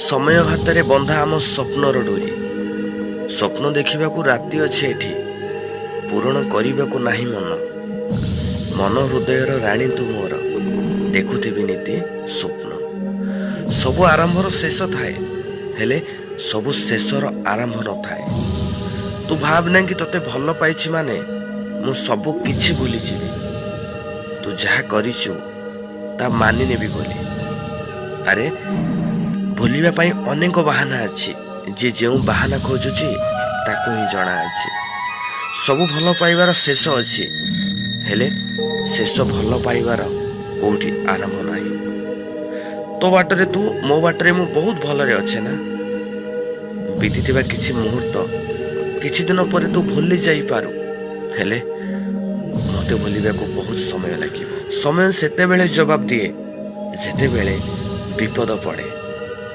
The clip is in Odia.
ସମୟ ହାତରେ ବନ୍ଧା ଆମ ସ୍ୱପ୍ନର ଡୋରି। ସ୍ୱପ୍ନ ଦେଖିବାକୁ ରାତି ଅଛି ଏଠି, ପୂରଣ କରିବାକୁ ନାହିଁ ମନ। ମନ ହୃଦୟର ରାଣୀ ତୁ ମୋର, ଦେଖୁଥିବି ନିତି ସ୍ୱପ୍ନ। ସବୁ ଆରମ୍ଭର ଶେଷ ଥାଏ, ହେଲେ ସବୁ ଶେଷର ଆରମ୍ଭ ନଥାଏ। ତୁ ଭାବନା କି ତୋତେ ଭଲ ପାଇଛି ମାନେ ମୁଁ ସବୁ କିଛି ଭୁଲିଯିବି, ତୁ ଯାହା କରିଛୁ ତା ମାନିନେବି ବୋଲି। ଆରେ, ଭୁଲିବା ପାଇଁ ଅନେକ ବାହାନା ଅଛି। ଯିଏ ଯେଉଁ ବାହାନା ଖୋଜୁଛି ତାକୁ ହିଁ ଜଣା ଅଛି। ସବୁ ଭଲ ପାଇବାର ଶେଷ ଅଛି, ହେଲେ ଶେଷ ଭଲ ପାଇବାର କୋଉଠି ଆରମ୍ଭ ନାହିଁ। ତୋ ବାଟରେ ତୁ, ମୋ ବାଟରେ ମୁଁ, ବହୁତ ଭଲରେ ଅଛେ ନା? ବିତିଥିବା କିଛି ମୁହୂର୍ତ୍ତ କିଛି ଦିନ ପରେ ତୁ ଭୁଲି ଯାଇପାରୁ, ହେଲେ ମୋତେ ଭୁଲିବାକୁ ବହୁତ ସମୟ ଲାଗିବ। ସମୟ ସେତେବେଳେ ଜବାବ ଦିଏ ଯେତେବେଳେ ବିପଦ ପଡ଼େ।